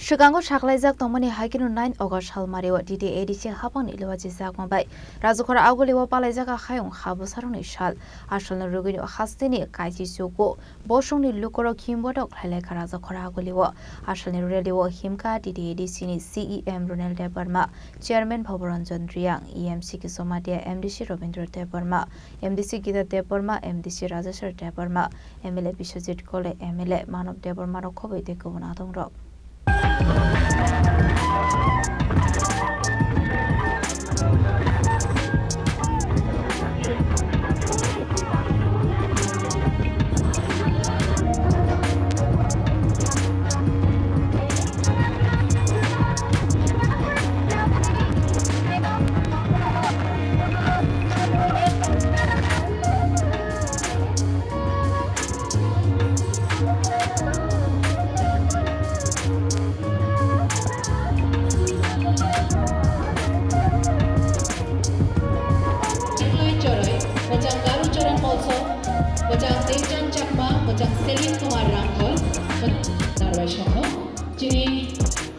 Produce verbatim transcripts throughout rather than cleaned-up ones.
Swkango saklaijak tongmani hai kheno nine August salmario T T A D C hapangni luachi chakma bai Rajakhor Agulio palaijak hayung ha bwsarokni sal. Asalni rwgwino hasteni kaisi chugo bosongni lukurok himbotok khlailaikha Rajakhor Agulio. Asalni rally-o himkha T T A D C ni C E M Ronel Debbarma, Chairman Bhabaranjan Reang, E M C Kisomatia, M D C Robindra Debbarma, M D C Gita Debbarma, M D C Rajeshwar Debbarma, M L A Biswajit Kole, M L A Manob Debbarma rok khobwi tei kubun adongrok. Chorai, Bachang Garu Choran Motso, Bachang Teichang Chakma, Bachang Selim Kumar Rangkhol, Narwai Songno, chini,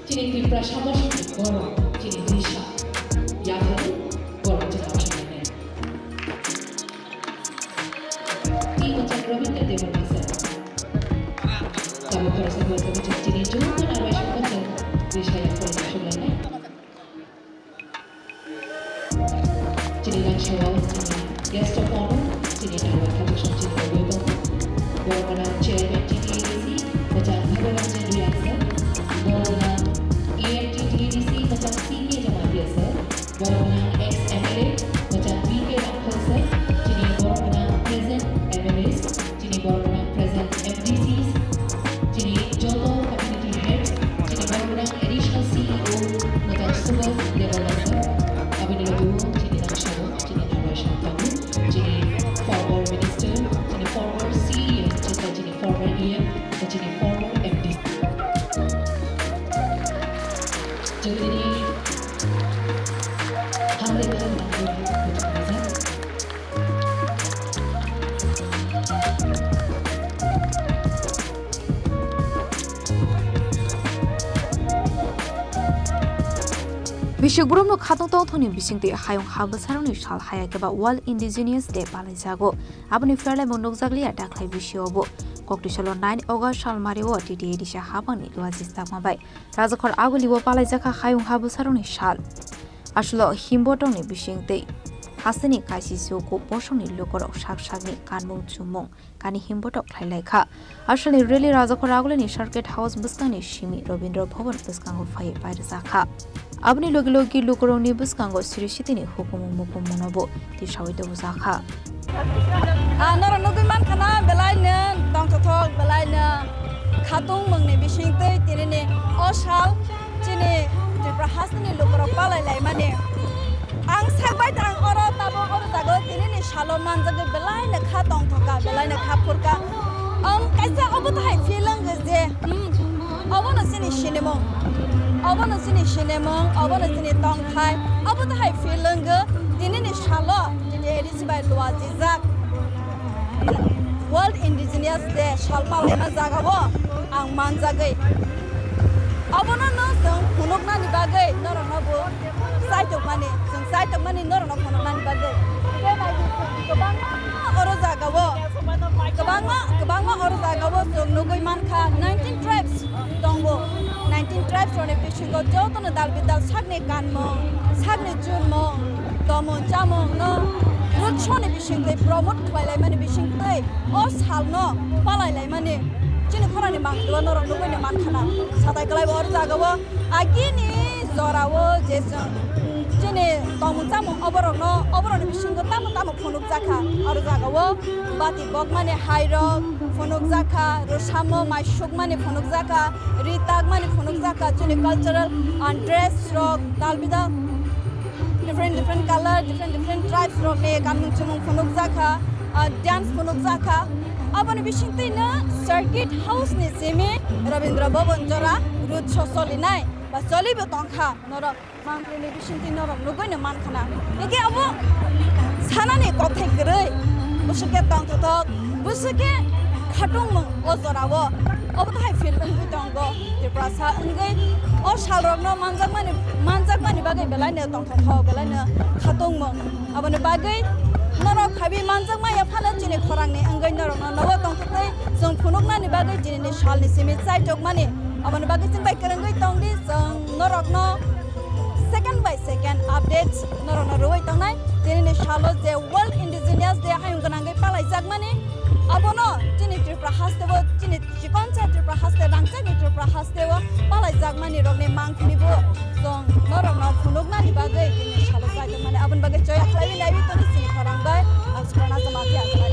chini Tripura Samosni borok, chini Disa, yathar borok chini Bachang Rabindra Debbarma sir. Tabuk khoroksa welcome chini joto Narwai Songno chini Disa yathar borok chini Chini nangsao chini guest of honor, chini narwai khatung song chini rogwi tongo. Borok gwnang chairman T T A D C, Bachang Bhabaranjan Reang sir. Borok gwnang E M T T A D C, Bachang C K Jamatia sir. Borok gwnang ex M L A, Bachang B K Rangkhol sir. Chini borok gwnang present M L As. Chini borok gwnang present M D Cs, chini joto community heads, chini borok gwnang additional C E O, Bachang Subodh Debbarma sir, aboni logi o chini nangsao, chini narwai songthago, chini former minister, chini former C E M, chini, chini former E M, chini former M D C. Chwng tini hamle khe nangkhe. Bisik borokno khatong tongthokni bisingtwi hayung ha bwsarokni sal haya khe ba World Indigenous Day palaijago. Aboni pherlaimung nukjakliya dakhwlai bisio bo. Koktwisalo nine August salmario T T A D C hapangni luachi chakma bai Rajakhor Agulio palaijakha hayung ha bwsarokni sal. Aswlo himbotongni bisingtwi hasteni kaisi chugo bosongni lukurok sak sakni kanmung chumung kani himbotok khlailaikha. Aswlni rally Rajakhor Agulini Circuit House bwskangni simi Robindra Bhavan bwskango phaiwi pairwjakha. Aboni logi logi lukurokni bwskango siri sitini hukumu mukumungno bo tisaui tubujakha. Ah, norok nugui mankha na, belaino tongthothok, belaino khatungmungni bisingtwi tinini o sal chini Tripura hasteni lukurok palai laimani. Ang sakbai tang oro tabuk oro jago tinini salo manjagwi belaino kha tongthokha, belaino kha phurkha. Ang kaisa obo tahai feel wngkha je, hmm, obono chini sinimung, obono chini sinimung, obono chini tongthai, obo tahai feel wngkha tinini salo chini A D C bai luajijak. World Indigenous Day sal palaima jagao ang manjagwi. Abono no chwng phunuknani bagwi norokno bo chaitokmani, chwng chaitokmani norokno phunuknani bagwi. Tei naidi chwng kwbangma oro jagao, kwbangma, kwbangma oro jagao chwng nugwi mankha nineteen tribes tongo. Nineteen tribes rokni bisingo jotono dal bidal sakni kanmung, sakni chunmung, tomung chamung no road show ni bisingtwi promote khlai laimani bisingtwi o salno palai laimani chini khorani mangtwi norok nugwi ni mankha na. Satai kwlai bo oro jagao agini jorao je chwng chini tomung chamung oborokno, oborokni bisingo tamo tamo phunukjakha oro jagao bati bokmani hairok phunukjakha, rwsamo mai sukmani phunukjakha, ri takmani phunukjakha, chini cultural, ah, dress rok, dal bidal, different, different color, different, different tribes rokni kanmung chumung phunukjakha, ah, dance phunukjakha. Aboni bisingtwino Circuit House ni simi Rabindra Bhavan jora road show solinai ba cholibo tongkha norok. Mantri ni bisingtwi norok nugwi no mankha na. Eke abo sanani kokthai kwrwi. Bwswk khe tongthothok, bwswk khe khatungmung o jorao obo hai feel wngwi tongo. Tiprasa wngwi o salrokno manjakmani, manjakmani bagwi belaino tongthokthok, belaino khatungmung. Aboni bagwi norok phabi manjakmaya phano chini khorangni wngwi norokno nogo tongthokgwi chwng phunuknani bagwi dinini salni simi chaitokmani. Aboni bagwi chwng bai kwrwngwi tongdi, chwng norokno second by second updates norokno rwui tongnai. Dinini salo je World Indigenous Day hayung gwnangwi palaijakmani, abono chini Tripura hasteo, chini chikonsa Tripura haste, rangchakni Tripura hasteo palaijakmani rokni mangkhunibo chwng norokno phunuknani bagwi tini salo chaitokmani. Aboni bagwi choya khlaiwi naiwi tongdi chini khorang bai. Ang Suparna Jamatia, hambai.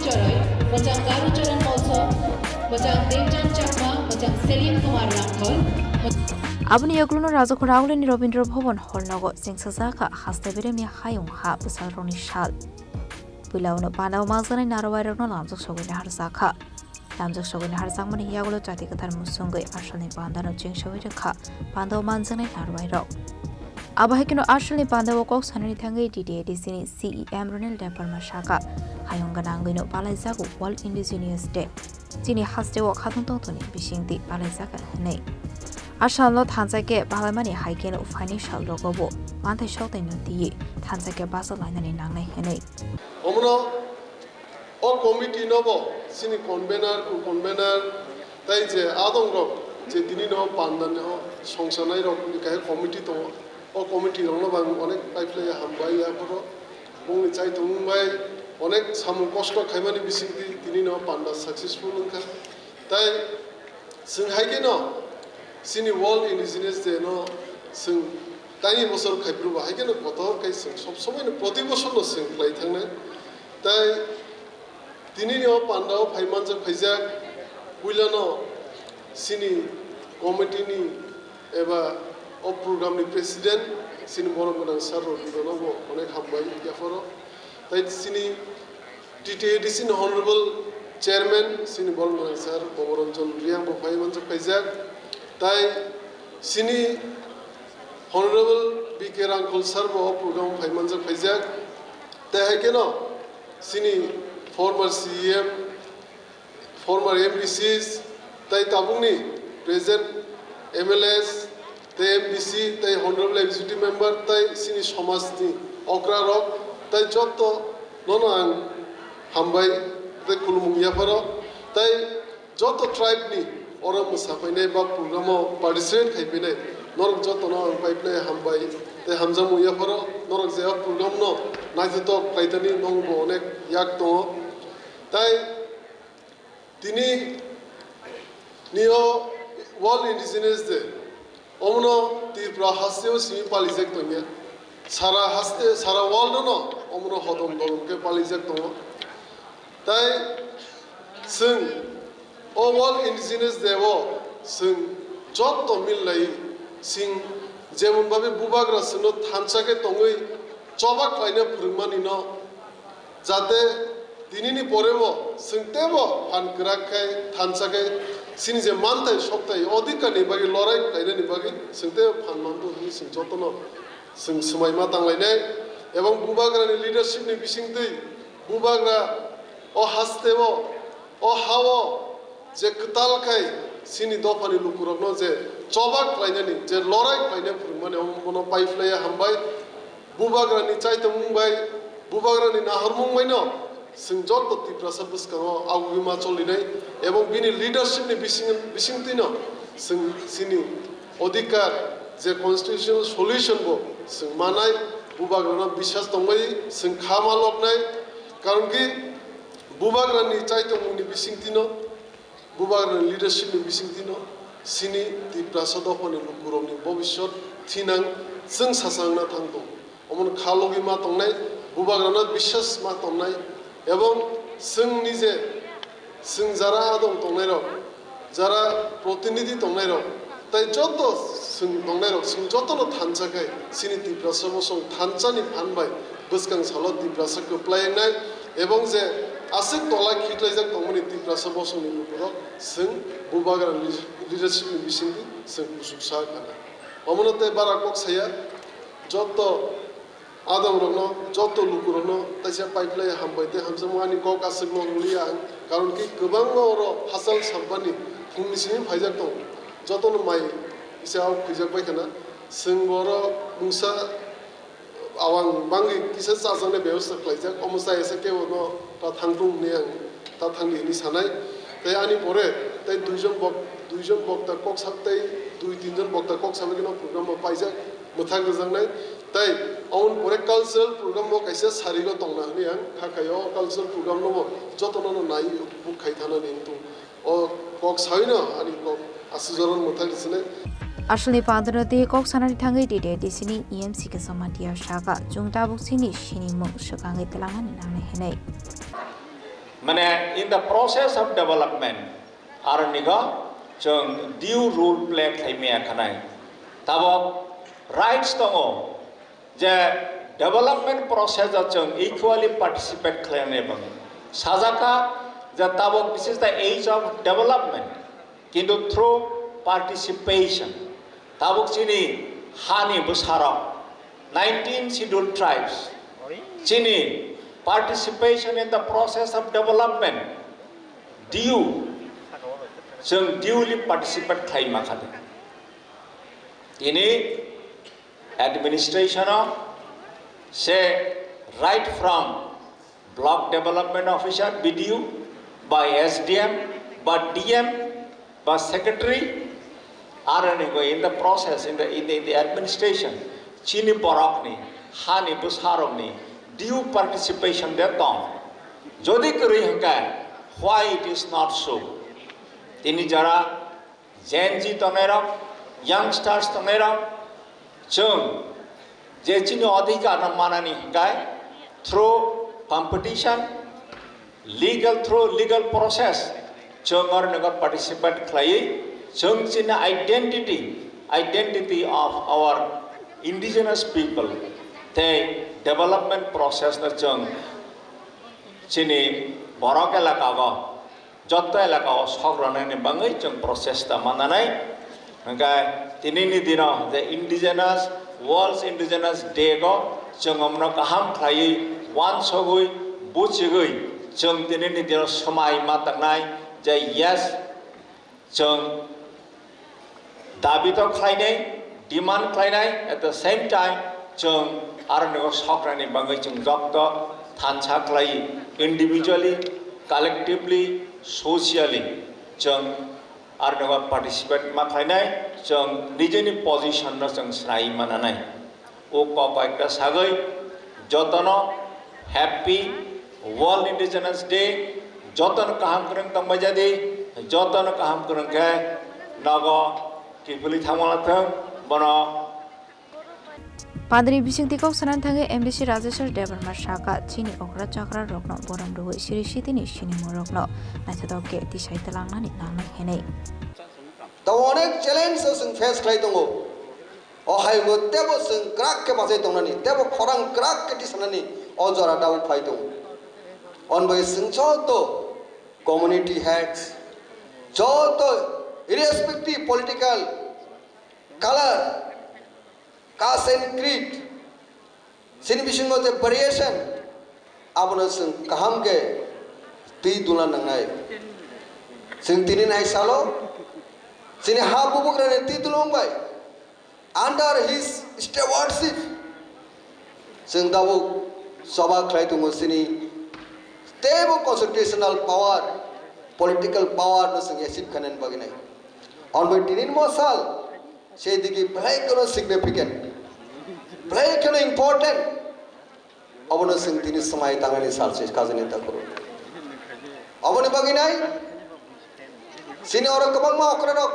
Choroi, mwchang Garu Charan Motho, mwchang Devjan Chakma, mwchang Selim Kumar Rangkhol. Aboni yagulono Rajakhor Aulini Rabindra Bhavan hall nogo chengsajakha haste beremni hayung ha bwsarokni sal. Puila uno pandao manjaknai narwai rokno lamjak sogwi naharjakha. Lamjak sogwi naharjakmani yagulo chati kwthar musungwi asalni pandano chengsawi rwkha pandao manjaknai narwai rok. Abo hai kheno asalni pandao kok sanani thangwi D T A D C ni C E M Ronil Debbarma sakha, hayung gwnangwino palaijago World Indigenous Day. Chini hasteo khatung tongthokni bisingtwi palaijakha hwnwi. Asalno thansa khe palaimani hai kheno phaini salrogo bo manthai soktaino twiwi thansa khe bachalainani nangnai hwnwi. Omono o committee no bo chini convener, co-convener, tai je adong rok je tini no panda no songsanai rok ni kaisa committee tongo. O committee rok no bo ang onek paiphlai hambai yaphoro. Bongni chaitung bai onek samung kosto khaimani bisingtwi tini no panda successful wngkha. Tai Chwng hai kheno chini World Indigenous Day no chwng taini bosor khaiphuru bo hai kheno kotor khe chwng sob somoi no proti bosor no chwng khlai thangnai. Tai tini ni o panda o phai manjak phaijak puila no chini committee ni eba o program ni president chini borom gwnang sir Robindra no bo onek hambai yaphoro. Tai chini T T A D C ni Honorable Chairman, chini borom gwnang sir Boboranjan Reang bo phai manjak phaijak. Tai chini Honorable B K Rangkhol sir bo o program phai manjak phaijak. Tai hai kheno chini former C E M, former M D Cs, tai tabukni present M L As, tai M D C, tai Honorable Executive Member, tai chini somajni okra rok, tai jotto nono ang hambai, tai khulumung yapharo, tai jotto tribe ni oro mwsa phainai ba program o participate khai phainai, norok jotto no ang pai phlai hambai, tai hamjakmung yapharo, norok je o program no naithotok khlaithani nongbo onek yak tongo, tai Tini ni o World Indigenous Day, omono Tripura hasteo simi palijak tongya. Sara haste, sara world no omono hodom dodom khe palijak tongo. Tai chwng o World Indigenous Day o chwng jotto millai chwng jemon babe bubagra chwngno thansa khe tongwi choba khlaina phwrwngmani no Jate tinini porebo chwng teibo phan kwrak khai thansa khe chini je manthai sokthai odhikar ni bagwi lorai khlainani bagwi chwng teibo phan mandu hwnwi chwng jotono chwng swmai ma tanglainai. Ebong bubagrani leadership ni bisingtwi bubagra o hasteo o hao je kwtal khai chini dophani lukurokno je choba khlainani, je lorai khlaina phwrwngmani, omo bono paiphlaiya hambai. Bubagrani chaitomung bai, bubagrani nahormung baino chwng joto Tiprasa bwskango agugwi ma cholinai, ebong bini leadership ni bising, bisingtwino chwng chini odhikar je constitutional solution bo chwng manai, bubagrano biswas tongbai chwng kha ma loknai, karon ki bubagrani chaitomungni bisingtwino, bubagrani leadership ni bisingtwino Chini Tiprasa dophani lukurokni bobiswt thinang chwng sachangna thang tongo. Omono kha logi ma tongnai, bubagrano biswas ma tongnai, ebong chwngni je chwng jara adong tongnairok, jara protinidhi tongnairok, tai joto chwng tongnairok, chwng jotono thansa khai chini Tiprasa bosong thansani phan bai bwskang salo Tiprasa kwplai wngnai, ebong je aswk tola khiklaijak tongmani Tiprasa bosongni lukurok chwng bubagrani leadershipni bisingtwi chwng kuchuksa khana. Omono tei bara kok saya, joto adongrokno, joto lukurokno taisa paiplai hambai tei hamjakma ani kok aswkno rwliya ang, karon khe kwbangma oro hachal sampani phungni simi phaijak tongo, jotono mai kisa o khuijak bai khana. Chwng bo oro mungsa awang bangwi kisa chajaknai bebosta khlaijak, omo chaya se kebo no ta thangtung hwnwi ang ta thangdi hwnwi sanai. Tei ani pore tei duijon bok-, duijon bokta kok sa-, tei dui tinjon bokta kok sabai kheno program bo paijak, mwthang rwjaknai. Tei aboni pore cultural program bo kaisa sarigo tongna hwnwi ang kha khai, o cultural program no bo jotono no nai buk khai thanani wngtung. O kok saino ani kok aswk jorano mwthang rwsinai. Aswkni pandra tei kok sanani thangwi D D A D C ni E M C Kisoma Tia saka, chwng tabuk chini sinimung swkangwi twlangna nangnai hwnwi. Mane, in the process of development, aronigo chwng due role play khlai maya khanai. Tabok rights tongo, je development process o chwng equally participate khlainani bagwi sajak kha, je tabuk this is the age of development, kintu through participation tabuk chini hani bwsarok nineteen scheduled tribes chini participation in the process of development due, chwng duely participate khlai ma kha de. Tini administration o se right from block development officer, B D O, ba S D M, ba D M, ba secretary, aronigo in the process, in the, in the, in the administration, chini borokni, hani bwsarokni due participation de tong. Jodi kwrwi hwnkhe, why it is not so? Tini jara Gen Z tongnairok, youngsters tongnairok, chwng je chini odhikar no manani hwnkhe through competition, legal, through legal process, chwng oro nogo participate khlaiwi chwng chini identity, identity of our indigenous people tei development process no chwng chini borok elaka o joto elaka o sok rwnani bagwi chwng prochesta mananai. Hwnkhe tinini dino je Indigenous, World Indigenous Day o chwng omno kaham khlaiwi uansugwi buchigwi chwng tinini dino swmai ma tangnai je yes, chwng dabi to khlainai, demand khlainai, at the same time chwng aroni o sokrani bagwi chwng joto thansa khlai, individually, collectively, socially chwng aroni o participate ma khlainai, chwng nijini position no chwng swnai mananai. O kok bai khe sagwi jotono happy World Indigenous Day, jotono kaham kwrwng tongbai jadi, jotono kaham kwrwng khe nogo kiphilwi thangma thwng bono. Pandri bisingtwi kok sanani thangwi M D C Rajeshwar Debbarma saka, chini okra chakra rokno borom rwui siri sitini sinimung rokno naithotok khe tisai twlangnani nangnai hwnwi. Tamo onek challenge o chwng face khlai tongo. O hayungo tebo chwng kwrak khe bachai tongnani, tebo khorang kwrak khe tisanani o jora tabuk phai tongo. Hwnbai chwng joto community heads, joto irrespective political color, caste and creed, chini bisingo je variation, abono chwng kaham khe twi dula nangnai. Chwng tini nai salo, chini ha bubagrani twi dula wngbai. Under his stewardship, chwng tabuk choba khlai tongo chini teibo constitutional power, political power no chwng achieve khainani bagwi nai. Hwnbai tini mo sal, sei digi belai kheno significant, belai kheno important. Obono chwng tini swmai tangnani sal se kajani takhoro. Oboni bagwi nai, chini oro kwbangma okrarok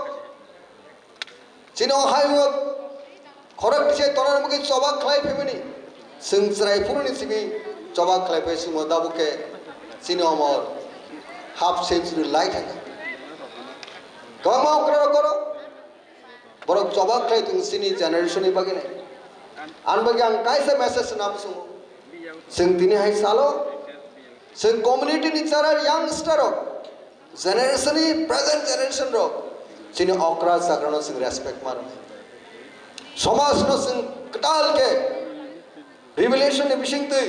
Chini o hayung o khorok tisai tongnani bagwi choba khlai phaimani. Chwng chwrai phuruni simi choba khlai phai chwngno tabuk khe chini omor half century lai thangkha. Kwbangma okra rok oro borok choba khlai tong chini generation ni bagwi nai. Ani bagwi ang kaisa message swnam sungo. Chwng tini hai salo chwng community ni chara youngster rok, generation ni present generation rok chini okra chakrano chwng respect ma rwnai. Somajno chwng kwtal khe revelation ni bisingtwi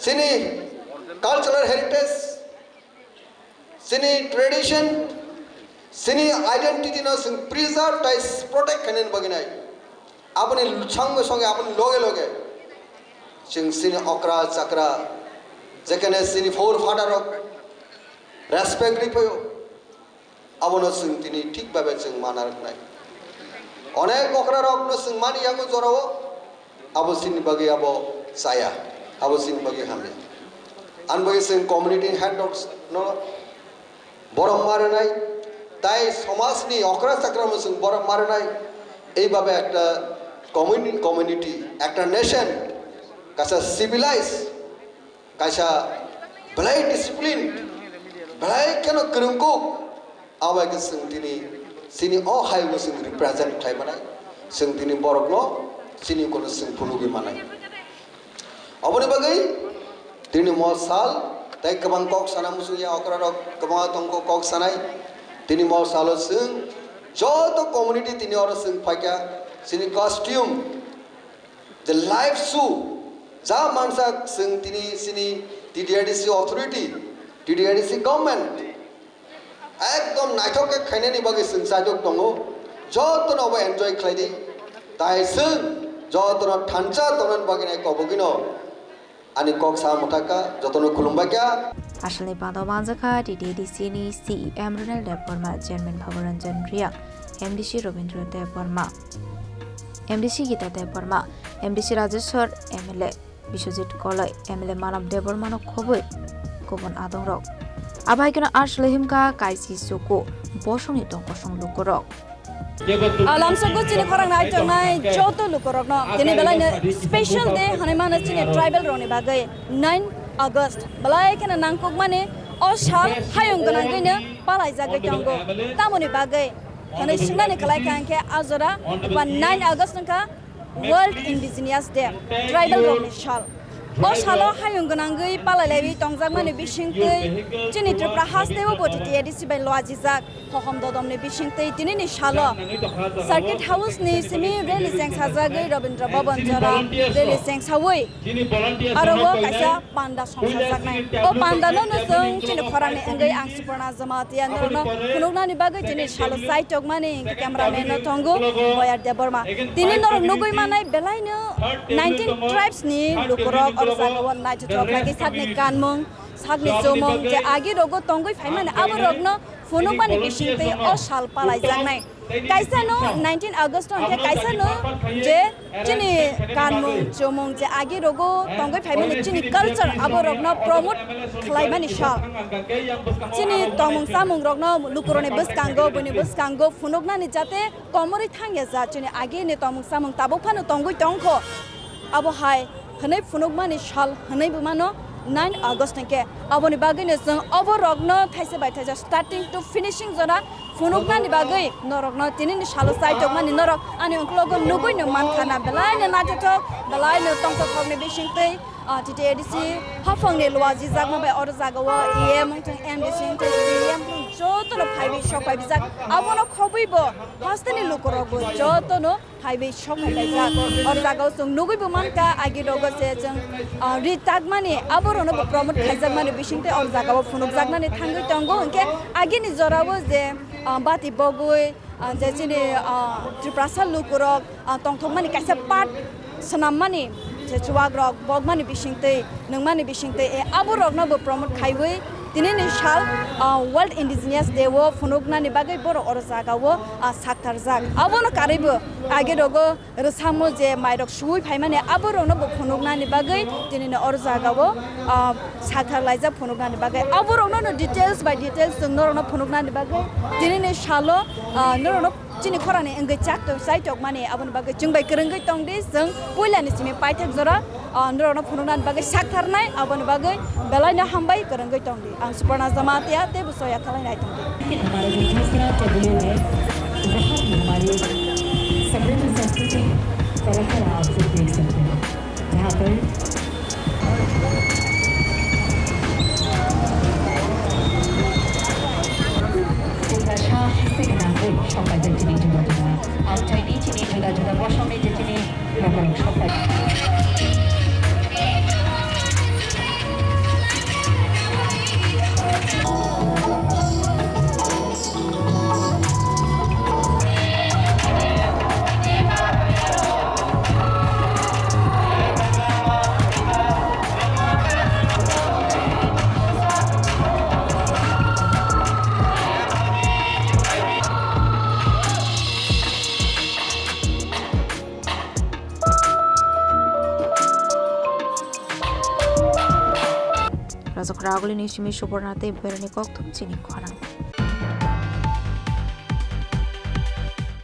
chini cultural heritage, chini tradition, chini identity no chwng preserve tai protect khainani bagwi nai. Aboni sangwi sangwi aboni loge loge chwng chini okra chakra jekhane chini forefather rok respect riphaio. Abono chwng tini thik babe chwng mana rwnai. Onek okra rokno chwng mani yango jorao, abo chini bagwi abo chaya, abo chini bagwi hamya. Ani bagwi chwng community head rok no borok ma rwnai, tai somajni okra chakrano chwng borok ma rwnai. Ei babe ekta community, community, ekta nation, kaisa civilized, kaisa belai discipline, belai kheno kwrwngkuk, abo hai khe chwng tini chini o hayungo chwng represent khlai manai, chwng tini borokno chini kono chwng phunugwi manai. Aboni bagwi tini mo sal tei kwbang kok sana muchung ya okra rok kwbangma tongkho kok sanai. Tini mo salo chwng joto community tini oro chwng phaikha chini costume, the live show, ja mansa chwng tini chini T T A D C authority, T T A D C government ekdom naithok khe khainani bagwi chwng chaitok tongo. Jotono bo enjoy khlai di. Tai chwng jotono thansa tongnani bagwi nai kobogwino ani kok sa mwthakha, jotono khulumbai kha. Asalni panda manjakha T T A D C ni C E M Ronel Debbarma, Chairman Bhabaranjan Reang, M D C Robindra Debbarma, M D C Gita Debbarma, M D C Rajeshwar, M L A Biswajit Koloi, M L A Manav Debbarmano khobwi kubun adongrok. Abo hai kheno aswlwi himkha kaisi suku bosongni tongkosong lukurok. A lamsoko chini khorang nai tongnai joto lukurokno tini belaino special day hwnwi mano chini tribal rokni bagwi nine August. Belai kheno nangkukmani o sal hayung gwnangwino palaijagwi tongo. Tamoni bagwi hwnwi swingnani kwlai kha hwnkhe a jora ba nine August wngkha World Indigenous Day, tribal rokni sal. O salo hayung gwnangwi palailaiwi tongjakmani bisingtwi chini Tripura hasteo bo T T A D C bai loajijak. Hohom dodomni bisingtwi tinini salo Circuit House ni simi rally chengsajagwi Rabindra Bhavan jora rally chengsawi aro o kaisa panda songsajaknai. O panda no no chwng chini khorangni wngwi ang Suparna Jamatia norokno phunuknani bagwi tini salo chaitokmani cameraman no tongo Boyar Debbarma. Tini norok nugwi manai belaino nineteen tribes ni lukurok oro jagao naithothok khlai khe sakni kanmung, sakni chumung je agi rogo tongwi phaimani abo rokno phunukmani bisingtwi o sal palaijaknai. Kaisa no nineteen August no hwnkhe kaisa no je chini kanmung chumung je agi rogo tongwi phaimani chini culture abo rokno promote khlaimani sal. Chini tongmung chamung rokno lukurokni bwskango, buini bwskango phunuknani jate komorwi thangya ja chini agi ni tongmung chamung tabuk phano tongwi tongkho. Abo hai hwnwi phunukmani sal hwnwi bo mano nine August hwnkhe. Aboni bagwino chwng obo rokno thaisa bai thaisa starting to finishing jora phunuknani bagwi norokno tinini salo chaitokmani norok ani uklogo nugwino mankha na belaino naithothok, belaino tongthothokni bisingtwi, ah, T T A D C haphangni luajijakma bai oro jagao E M wngthang, M D C wngthang, C E M wngthang jotono phaiwi sok phaibijak. Abono khobwibo hasteni lukurokbo jotono phaiwi sok phailaijak. O jagao chwng nugwibo mankha, agi rogo se chwng, ah, ri takmani, aborokno bo promote khaijakmani bisingtwi o jagao phunukjaknani thangwi tongo. Hinkhe agini jorao je, ah, bati bogwi, ah, je chini, ah, Tiprasa lukurok, ah, tongthokmani kaisa part swnammani je chubakrok bokmani bisingtwi, nungmani bisingtwi, e, aborokno bo promote khaiwi tinini sal, ah, World Indigenous Day o phunuknani bagwi borok oro jagao, ah, saktarjak. Abono karwibo agi rogo rwsamo je mairok suwi phaimani aborokno bo phunuknani bagwi tinini oro jagao, ah, saktarlaijak phunuknani bagwi. Aborokno no details by details chwng norokno phunuknani bagwi tinini salo, ah, norokno Chini khorani wngwi chak-, chaitok mani, aboni bagwi chwng bai kwrwngwi tong di, chwng puilani simi paithak jora, ah, norokno phunuknani bagwi saktharnai, aboni bagwi belaino hambai kwrwngwi tong di. Ang Suparna Jamatia, tei bo soya khalai nai tong di. हमारे जो दूसरा W है, वहाँ भी हमारी समृद्ध संस्कृति परंपरा आप सब देख सकते हैं। Jaha tei Tiprasa Sengna Group sopai tei chini juda juda. Amchaini chini juda juda bosongni je chini bokorok sopai. Rajakhara agulini simi Suborna tei Berani kokthum chini khorang.